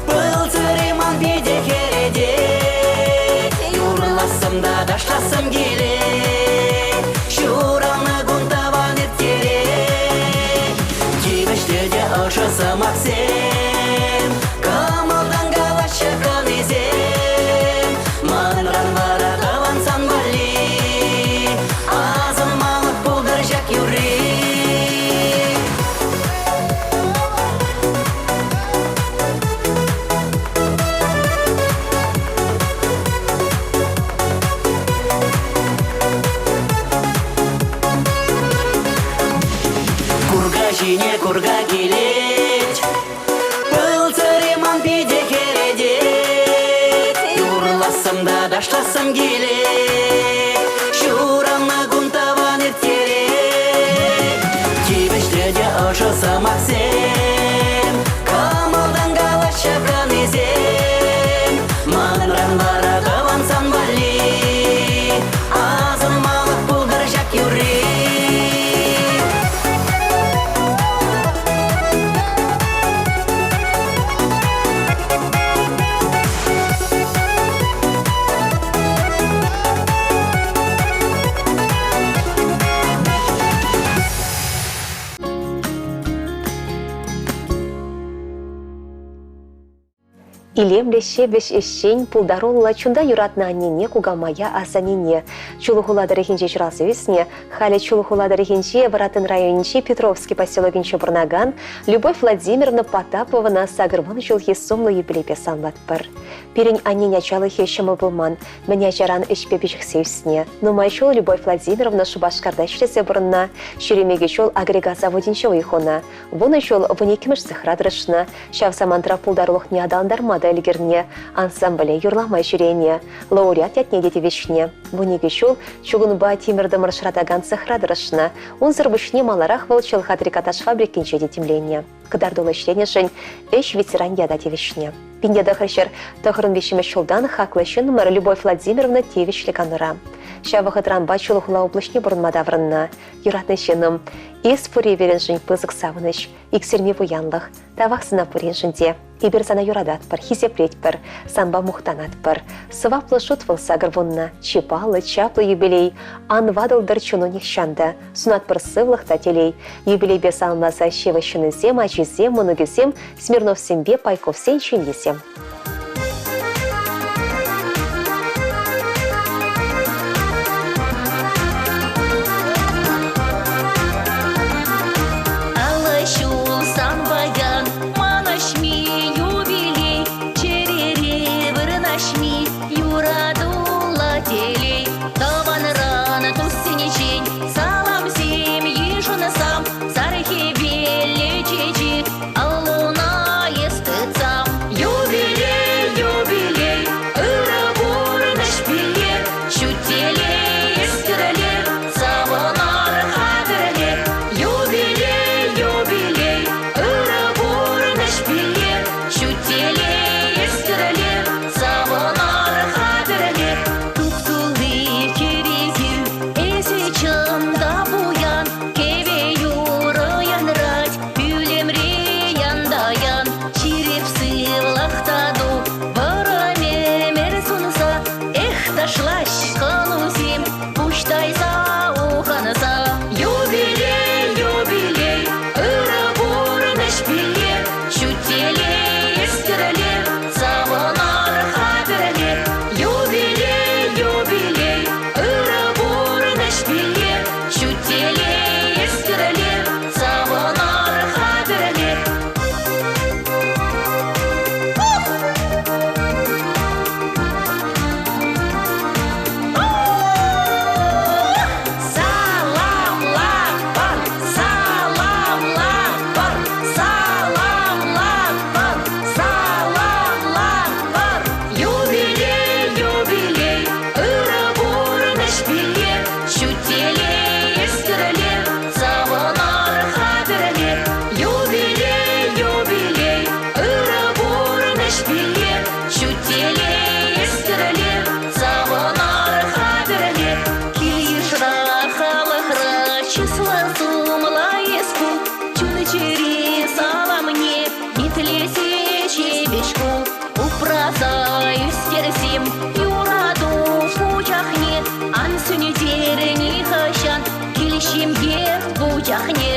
Пыл сӑри ман питӗ хӗретет. Юрлассӑм та ташлассӑм килет, Ҫуралнӑ кун тӑван ирттерет. Тивӗҫлӗ те ӑшӑ сӑмахсем, Кӑмӑлтан калаҫҫӗ хӑнисем. Манран вара тӑван сан валли Асӑнмалӑх пултӑр ҫак юрри. Курка ҫине курка килет, Пыл сӑри ман питӗ хӗретет. Юрлассӑм та ташлассӑм килет, Ҫуралнӑ кун тӑван ирттерет. Тивӗҫлӗ те ӑшӑ сӑмахсем, Кӑмӑлтан калаҫҫӗ хӑнисем. Манран вара тӑван сан валли Асӑнмалӑх пултӑр ҫак юрри. Илемлӗ, ҫепӗҫ, ӗҫчен, пултаруллӑ, чунта юратнӑ аннене, кукамая, асаннене. Чулхула тӑрӑхӗнче ҫуралса ӳснӗ, халӗ Чулхула тӑрӑхӗнчи Вӑратын районӗнчи Петровски поселокӗнче пурӑнакан Любовь Владимировна Потаповӑна 80 ҫулхи сумлӑ юбилейпе саламлатпӑр. Пирӗн аннен ачалӑхӗ ҫӑмӑл пулман, мӗн ачаран ӗҫпе пиҫӗхсе ӳснӗ. Нумай ҫул Любовь Владимировна Шупашкарта ӗҫлесе пурӑннӑ, ҫӳреме ҫул агрегат заводӗнче вӑй хунӑ. Вунӑ ҫул 12-мӗш цехра тӑрӑшнӑ. Ҫав самантра пултарулӑхне аталантарма. та ӗлкӗрнӗ, ансамбле юрлама ҫӳренӗ, лауреат ятне те тивӗҫнӗ. 12 ҫул чугунпа тимӗр-тӑмӑр шӑратакан цехра тӑрӑшнӑ. Унсӑр пуҫне маларах вӑл чӑлха трикотаж фабрикинче те тимленӗ. Кӑтартуллӑ ӗҫленӗшӗн ӗҫ ветеран ята тивӗҫнӗ. 1993 ҫултан хаклӑ ҫыннӑмӑр Любовь Владимировна тивӗҫлӗ канура. Ҫав вӑхӑтранпа Чулхула облаҫне пурӑнма таврӑннӑ. Юратнӑ ҫыннӑм, эс пурри пирӗншӗн пысӑк савӑнӑҫ, иксӗлми пуянлӑх. Тавах сана пуриншӗн те. Эпир сана юрататпӑр, хисеплетпӗр, санпа мухтанатпӑр. Сӑваплӑ шут вӑл 80. Чи паллӑ, чаплӑ юбилей. Ан ватӑлтӑр чуну нихҫан та. Сунатпӑр сывлӑх та телей. Юбилейпе саламласа ҫывӑх ҫыннисем, ачисем, мӑнукӗсем, Смирновсемпе Пайковсен ҫемйисем. Алӑ ҫул сан паян манӑҫми юбилей, чӗрере вырнаҫми юратуллӑ телей. Тӑванран туссенчен саламсем йышӑнсам, сар хӗвеллӗ чечек аллуна эс тытсам. Юбилей, юбилей, ырӑ пурнӑҫ пире, ҫут телей эс-тӗрле, савӑнар хатӗрле. Юбилей, юбилей, ырӑ пурнӑҫ пире, ҫут телей эс-тӗрле, савӑнар хатӗрле. Туп-тулли чӗресӳ, эсӗ чӑн та пуян, кӗвӗ юрӑ янрать, пӳлӗмре ян-та ян. Ҫирӗп сывлӑх тату, вӑрӑм ӗмӗр сунса, эх, ташлаҫ кӑлусем, пуҫ тайса ухӑнса. Юбилей, юбилей, ырӑ пурнӑҫ пире, ҫут телей эс-тӗрле, савӑнар хатӗрле. Юбилей, юбилей, ырӑ пурнӑҫ пире, ҫут телей эс-тӗрле, савӑнар хатӗрле. Саламлатпӑр, саламлатпӑр, саламлатпӑр, саламлатпӑр. Юбилей, юбилей, ырӑ пурнӑҫ пире, ҫут телей эс-тӗрле, савӑнар хатӗрле. Юбилей, юбилей, ырӑ пурнӑҫ пире, ҫут телей эс-тӗрле, савӑнар хатӗрле. Кил-йышра, халӑхра чыслӑ сумлӑ эс пул, чун-чӗре саламне итлесе ҫепӗҫ кул. Упраса ӳстерсем юрату пучахне, ан сӳнтер нихӑҫан кил ҫемье вучахне.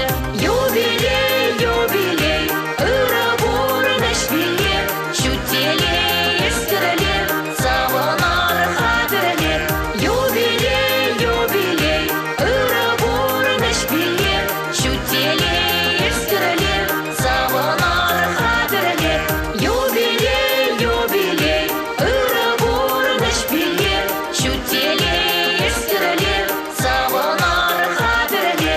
Юбилей, юбилей, ырӑ пурнӑҫ пире, ҫут телей эс-тӗрле, савӑнар хатӗрле. Юбилей, юбилей, ырӑ пурнӑҫ пире, ҫут телей эс-тӗрле, савӑнар хатӗрле. Юбилей, юбилей, ырӑ пурнӑҫ пире, ҫут телей эс-тӗрле, савӑнар хатӗрле.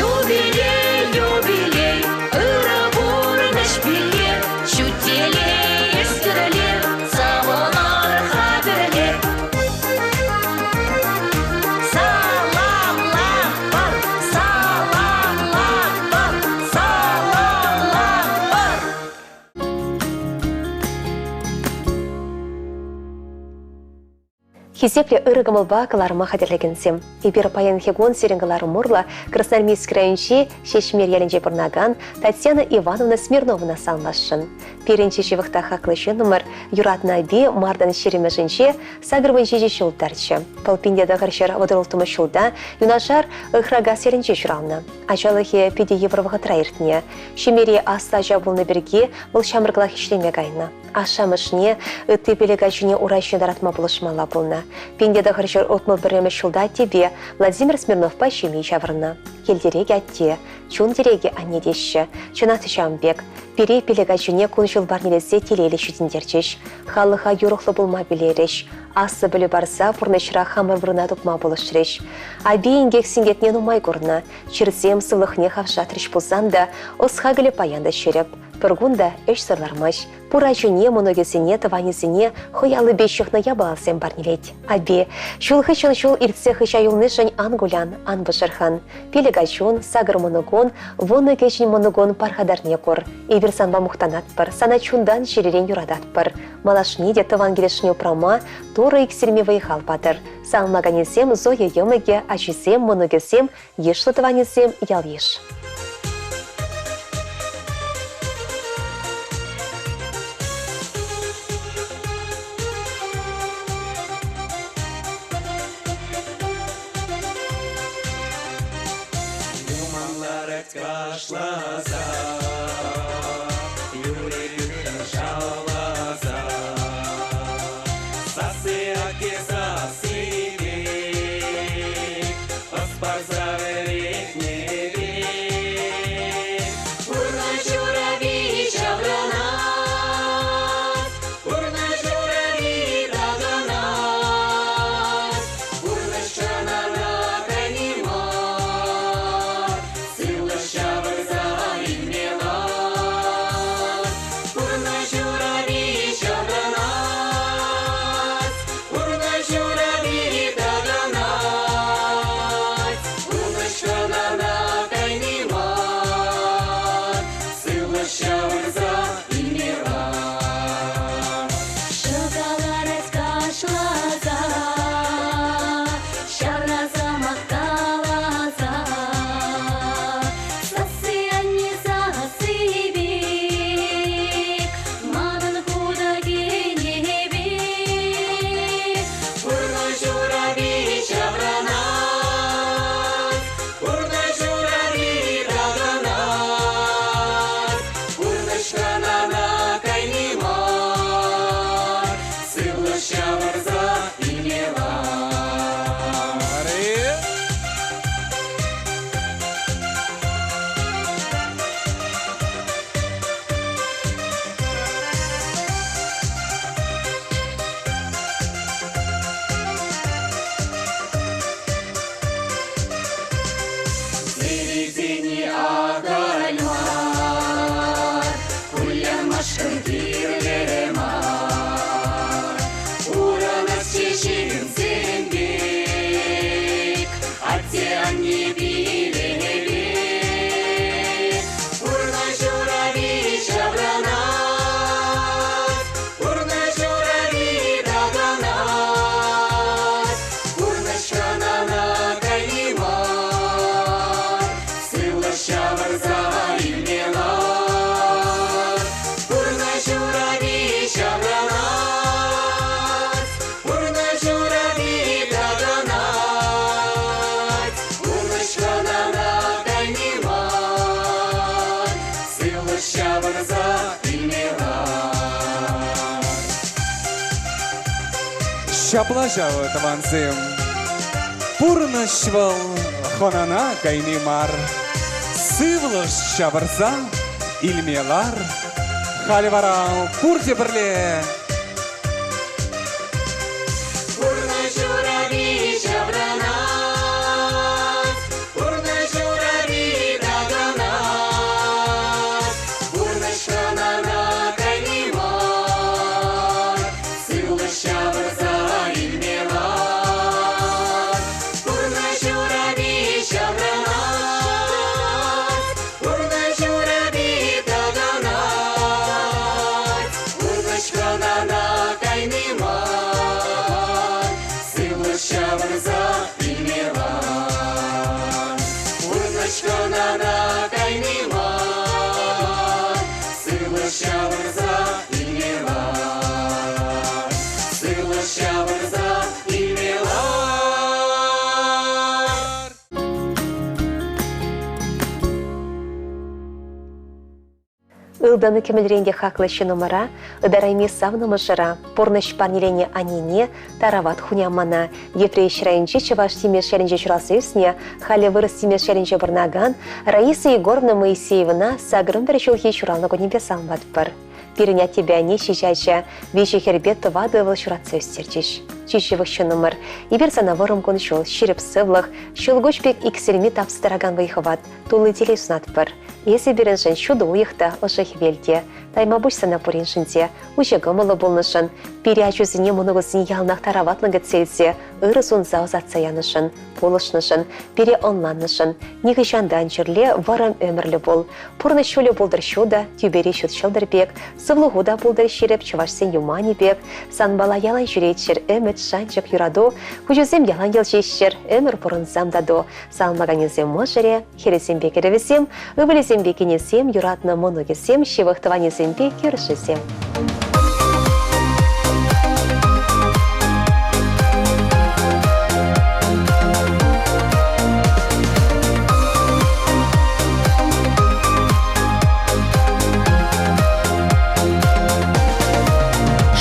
Юбилей, юбилей, ырӑ пурнӑҫ пире, ҫут телей эс-тӗрле, савӑнар хатӗрле. Саламлатпӑр, саламлатпӑр, саламлатпӑр! Хисеплӗ ырӑ кӑмӑлпа кӑларӑма хатӗрлекенсем, эпир паянхи кун сирӗн кӑларӑм урлӑ Красноармейски районӗнчи Ҫеҫмер ялӗнче пурӑнакан Татьяна Ивановна Смирновӑна саламласшӑн. Пирӗн чи ҫывӑх та хаклӑ ҫыннӑмӑр, юратнӑ апи мартӑн ҫирӗмӗшӗнче 87 ҫул тӑрчӗ. Вӑл 1936 ҫулта юнашар Ыхракас ялӗнче ҫуралнӑ. Ачалӑхӗ питӗ йывӑр вӑхӑтра иртнӗ. Ҫемьере аслӑ ача пулнӑ пирки вӑл ҫамрӑклах ӗҫлеме кайнӑ. Ашшӗ-амӑшне, ытти пилӗк ачине ура ҫине тӑратма пулӑшмалла пулнӑ. 1961 ҫулта аттепе Владимир Смирновпа ҫемье ҫавӑрнӑ. Кил-тӗрекӗ атте, чун тӗрекӗ анне теҫҫӗ. Чӑнах та ҫавӑн пек. Пире пилӗк ачине кун-ҫул парнелесе телейлӗ ҫитӗнтерчӗҫ. Халӑха юрӑхлӑ пулма пилерӗҫ. Аслӑ пӗлӳ парса пурнӑҫра хамӑр вырӑна тупма пулӑшрӗҫ. Апи инкек-синкекне нумай курнӑ. Чирсем сывлӑхне хавшатрӗҫ пулсан та ӑс-хакӑлӗ паян та ҫирӗп. Пӗр кун та ӗҫсӗр лармасть. Пур ачине, мӑнукӗсене, тӑванӗсене хӑй аллипе ҫыхнӑ япаласем парнелет. Апи, ҫул хыҫҫӑн ҫул иртсе хыҫа юлнишӗн ан кулян, ан пӑшӑрхан. Пилӗк ачун, сакӑр мӑнукун, вунӑ кӗҫӗн мӑнукун пархатарне кур. Эпир санпа мухтанатпӑр, сана чунтан чӗререн юрататпӑр. Малашне те тӑван килӗшне упрама Турӑ иксӗлми вӑй-хал патӑр. Саламлаканӗсем Зоя йӑмӑкӗ, ачисем, мӑнукӗсем, йышлӑ тӑванӗсем, ял-йыш. Юман ларать кашласа, юри тыттӑн шавласа. Сасси аки сасси пек, ӑс парса вӗрентнӗ пек. Пурнӑҫ урапи ҫаврӑнать, пурнӑҫ урапи такӑнать. Пурнӑҫ шанана кайни мар, сывлӑш ҫавӑрса илме лар. Пурнӑҫ урапи ҫаврӑнать, пурнӑҫ урапи такӑнать. Пурнӑҫ шанана кайни мар, сывлӑш ҫавӑрса илме лар. Ҫӑкаларать кашласа, ҫавра сӑмах каласа. Сасси анне сасси пек, манӑн хутӑ кӗнеке. Пурнӑҫ урапи ҫаврӑнать, пурнӑҫ урапи такӑнать. Пурнӑҫ хӑнана кайни мар, сывлӑш ҫавӑрса илме лар. Середине ахаль мар, кулянмашкӑн кирлӗ мар. Пурӑнасчӗ ҫынсем пек, атте-анне пилӗпе. Пурнӑҫ урапи ҫаврӑнать, пурнӑҫ урапи такӑнать. Пурнӑҫ хӑнана кайни мар, сывлӑш ҫавӑрса илме лар. Пурнӑҫ урапи ҫаврӑнать, пурнӑҫ урапи такӑнать. Пурнӑҫ хӑнана кайни мар, сывлӑш ҫавӑрса илме лар. Ҫапла ҫав, тӑвансем. Пурнӑҫ вӑл хӑнана кайни мар. Сывлӑш ҫавӑрса илме лар. Халӗ вара пурте пӗрле Пурнӑҫ урапи ҫаврӑнать, пурнӑҫ урапи такӑнать. Пурнӑҫ хӑнана кайни мар, сывлӑш ҫавӑрса илме лар. Пурнӑҫ урапи ҫаврӑнать, пурнӑҫ урапи такӑнать. Пурнӑҫ хӑнана кайни мар, сывлӑш ҫавӑрса илме лар. Пурнӑҫ хӑнана кайни мар, сывлӑш ҫавӑрса илме лар. Сывлӑш ҫавӑрса илме лар. Ылтӑн кӗмӗлрен те хаклӑ ҫыннӑмӑра, ытарайми савнӑ мӑшӑра, пурнӑҫ парнеленӗ аннене, тарават хунямана, Йӗпреҫ районӗнчи Чӑваш Тимеш ялӗнче ҫуралса ӳснӗ, халӗ Вырӑс Тимеш ялӗнче пурӑнакан Раиса Егоровна Моисеевӑна 81 ҫулхи ҫуралнӑ кунӗпе саламлатпӑр. Пирӗн аттепе анне ҫич ача, виҫӗ хӗрпе тӑватӑ ывӑл ҫуратса ӳстерчӗҫ. Чи ҫывӑх ҫыннӑмӑр. Эпир сана вӑрӑм кун-ҫул, ҫирӗп сывлӑх, ҫӑлкуҫ пек иксӗлми тапса тӑракан вӑй-хӑват, тулли телей сунатпӑр. Эсӗ пирӗншӗн ҫутӑ уйӑх та, ӑшӑ хӗвел те. Тайма пуҫ сана пуриншӗн те, уҫӑ кӑмӑллӑ пулнӑшӑн, пире ачусене мӑнукусене яланах тараватлӑн кӗтсе илсе ырӑ сунса ӑсатса янӑшӑн, пулӑшнӑшӑн, пире ӑнланнӑшӑн, нихӑҫан та ан чирле, вӑрӑм ӗмӗрлӗ пул. Пурнӑҫ ҫулӗ пултӑр ҫутӑ, тӳпере ҫут ҫӑлтӑр пек, сывлӑху та пултӑр ҫирӗп чӑвашсен юманӗ пек, санпала ялан ҫӳреччӗр ӗмӗт, шанчӑк, юрату, куҫусем ялан йӑлчеҫҫӗр, ӗмӗр пурӑнсам тату. Саламлаканӗсем мӑшӑрӗ, хӗрӗсемпе кӗрӗвӗсем, ывӑлӗсемпе кинӗсем, юратнӑ мӑнукӗсем, ҫывӑх тӑванӗсемпе кӳршисем.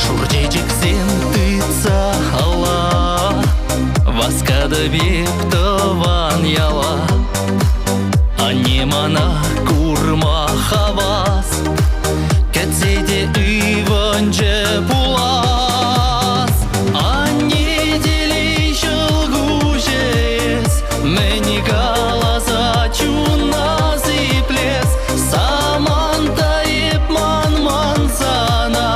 Шур чечексем тытса алла Васкатӑп эп тӑван яла. Анне мана курма хавас, Кӗтсе те ывӑнчӗ пулас. Анне телей ҫӑлкуҫӗ эс, Мӗн каласа чуна сиплес, Саманта эп манман сана,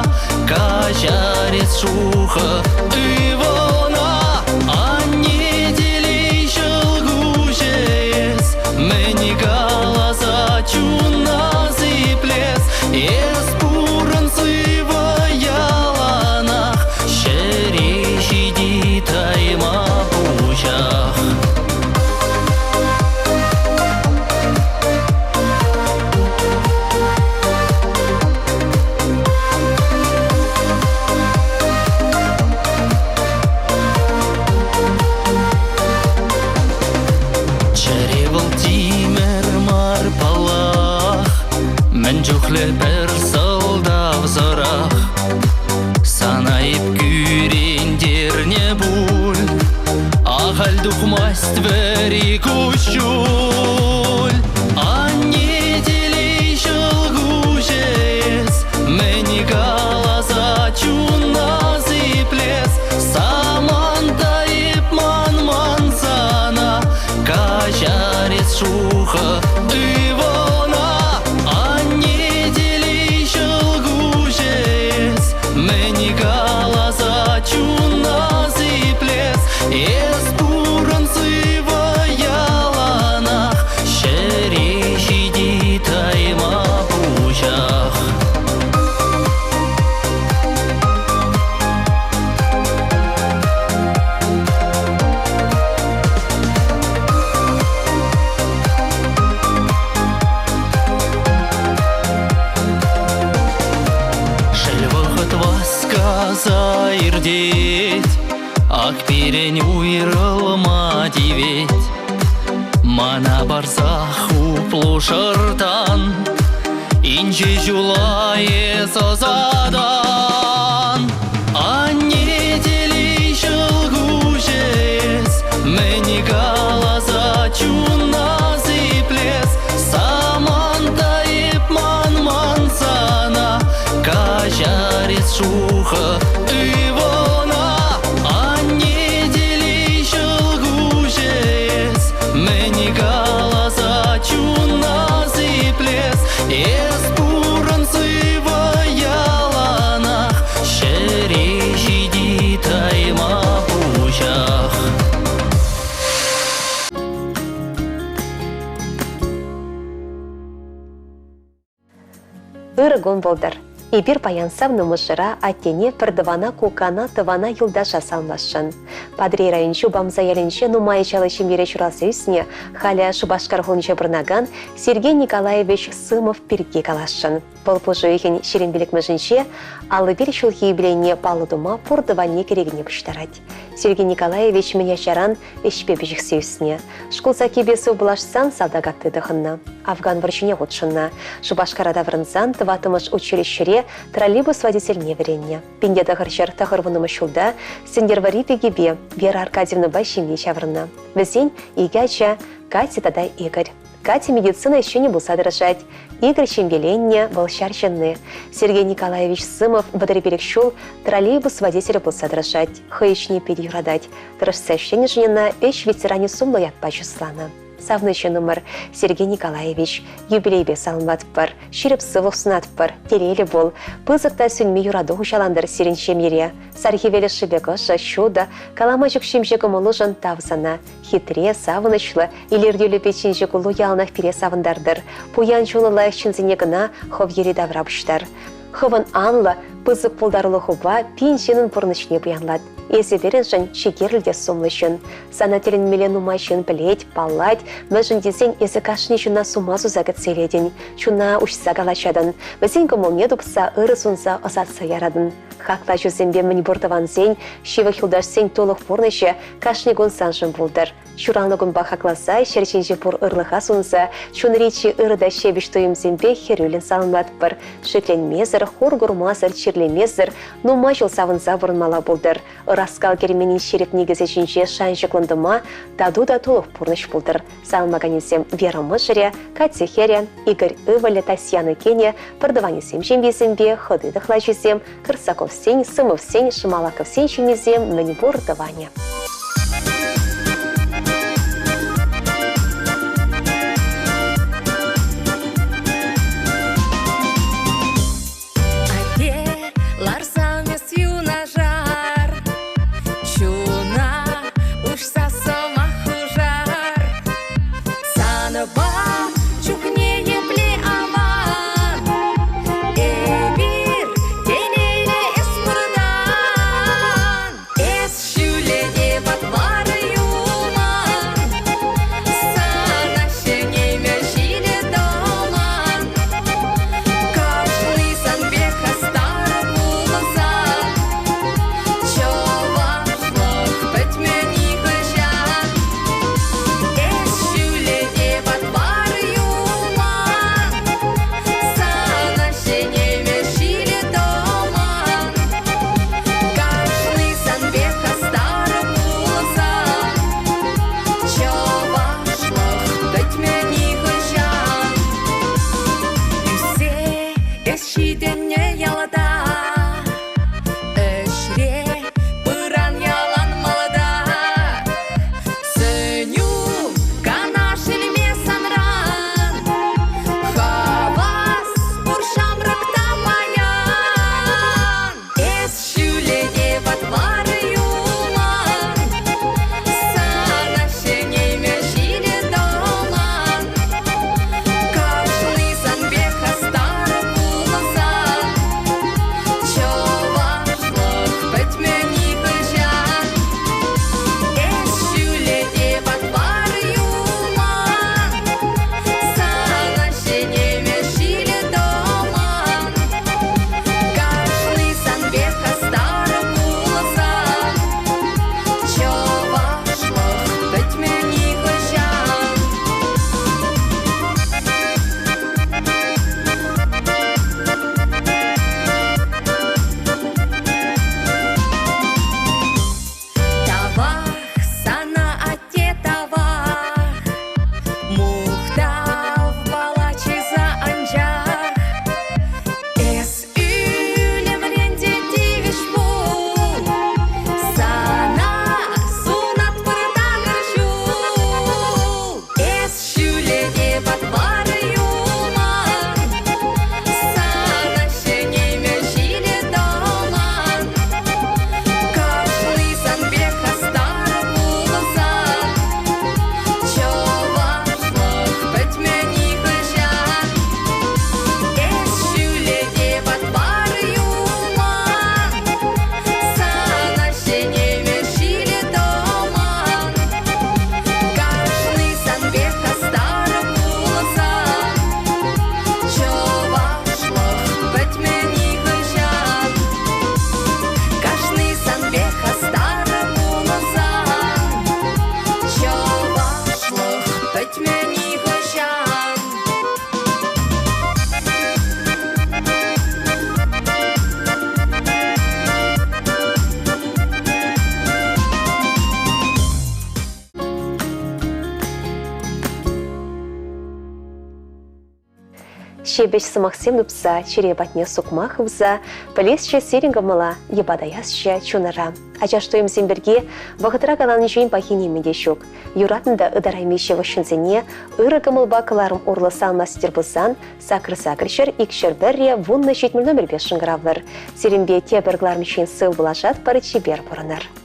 Каҫар эс шухӑ ывӑлна. Анне телей ҫӑлкуҫӗ эс, Мӗн каласа чуна сиплес, Эс пурӑн сывӑ яланах, Ҫӗре ҫити тайма пуҫах. Чӗре вӑл тимӗр мар паллах, Мӗн чухлӗ пӗр сӑлтавсӑрах Сана эп кӳрентернӗ пуль, Ахаль тухмасть вӗри куҫҫуль. Анне телей ҫӑлкуҫӗ эс, Мӗн каласа чуна сиплес, Саманта эп манман сана, Каҫар эс шухӑ ывӑлна. Анне телей ҫӑлкуҫӗ эс, Мӗн каласа чуна сиплес, Эс пурӑн сывӑ яланах, Ҫӗре ҫити тайма пуҫах. Шел вӑхӑт васкаса иртет, Ак пирӗн уйрӑлма тивет. Мана парса хуплу шӑртан, Инҫе ҫула эс ӑсатан. Анне телей ҫӑлкуҫӗ эс, Мӗн каласа чуна сиплес, Саманта эп манман сана, Каҫар эс шухӑ ывӑлна. Анне телей ҫӑлкуҫӗ эс, Мӗн каласа чуна сиплес, Эс пурӑн сывӑ яланах, Ҫӗре ҫити тайма пуҫах. Ырӑ кун пултӑр. Эпир паян савнӑ мӑшӑра, аттене, пӗртӑвана, кукана, тӑвана, юлташа саламласшӑн. Патӑрьел районӗнчи Упамса ялӗнче нумай ачаллӑ ҫемьере ҫуралса ӳснӗ, халӗ Шупашкар хулинче пурӑнакан Сергей Николаевич Сымов пирки каласшӑн. Вӑл пуш уйӑхӗн 25-мӗшӗнче 51 ҫулхи юбилейне паллӑ тума пур тӑванне кӗрекене пуҫтарать. Сергей Николаевич мӗн ачаран ӗҫпе пиҫӗхсе ӳснӗ. Шкул саккипе сывпуллашсан салтак атти тӑхӑннӑ. Афган вӑрҫине хутшӑннӑ. Шупашкара таврӑнсан тӑваттӑмӗш училищӗре троллейбус водительне вӗреннӗ. 1990 ҫулта Сӗнтӗрвӑрри пикипе Вера Аркадьевнӑпа ҫемье ҫаврӑннӑ. Вӗсен икӗ ача. Катя тата Игорь. Катя медицина ӗҫченӗ пулса тӑрӑшать. Игорь ҫемьеленнӗ, вӑл ҫар ҫынни. Сергей Николаевич Сымов 35 ҫул троллейбус водителӗ пулса тӑрӑшать. Хӑй ӗҫне питӗ юратать. Тӑрӑшса ӗҫленӗшӗн ӑна ӗҫ ветеранӗ сумлӑ ятпа чысланӑ. Савнӑ ҫыннӑмӑр Сергей Николаевич, юбилейпе саламлатпӑр, ҫирӗп сывлӑх сунатпӑр, телейлӗ пул. Пысӑк та сӳнми юрату хуҫалантӑр сирӗн ҫемьере. Сар хӗвел ӑшши пек ӑшӑ, ҫутӑ, калама ҫук ҫемҫе кӑмӑлушӑн тав сана. Хитре, савӑнӑҫлӑ, илӗртӳллӗ печенҫӗ куллу яланах пире савӑнтартӑр. Пуян чунлӑ лайӑх ҫынсене кӑна хӑв йӗри-тавра пуҫтар. Хӑвӑн анлӑ, пысӑк пултарулӑхупа пин ҫыннӑн пурнӑҫне пуянлат. Эсӗ пирӗншӗн чи кирлӗ те сумлӑ ҫын. Сана тӗлӗнмелле нумай ҫын пӗлет, паллать, мӗншӗн тесен эсӗ кашни ҫынна сума суса кӗтсе илетӗн, чуна уҫса калаҫатӑн, вӗсен кӑмӑлне тупса ырӑ сунса ӑсатса яратӑн. Хаклӑ ачусемпе мӗнпур тӑвансен, ҫывӑх юлташсен тулӑх пурнӑҫӗ кашни кун саншӑн пултӑр. Ҫуралнӑ кунпа хакласа, ҫӗр ҫинчи пур ырлӑха сунса, чунри чи ырӑ та ҫепӗҫ туйӑмсемпе хӗрӳллӗн саламлатпӑр. Шикленмесӗр, хур курмасӑр, чирлемесӗр нумай ҫул савӑнса пурӑнмалла пултӑр. Ӑраскал керменӗн ҫирӗп никӗсӗ ҫинче шанчӑклӑн тӑма тату та тулӑх пурнӑҫ пултӑр. Саламлаканӗсем Вера мӑшӑрӗ, Катя хӗрӗ, Игорь ывӑлӗ, Татьяна кинӗ, пӗртӑванӗсем ҫемйисемпе, хӑти тӑхлачисем, Корсаковсен, Сымовсен, Шамалаковсен ҫыннисем мӗнпур тӑванӗ. Атте, ларсан эс юнашар, чуна уҫса сӑмах хушар. Санпа чухне епле аван, эпир телейлӗ эс пурӑнан. Эс ҫӳле те. Ҫепӗҫ сӑмахсем тупса, чӗре патне сукма хывса, пӗлесчӗ сирӗн кӑмӑла, йӑпатаясчӗ чунӑра. Ачаш туйӑмсем пирки вӑхӑтра каланинчен пахи нимӗн те ҫук. Юратнӑ та ытарайми ҫывӑх ҫынсене ырӑ кӑмӑлпа кӑларӑм урлӑ салмастер пулсан сакӑр-сакӑр ҫӗр 201 10 70 номерпе шӑнкӑравлӑр. Сирӗнпе тепӗр кӑларӑмччен сыв пулашатпӑр, чипер пурӑнӑр.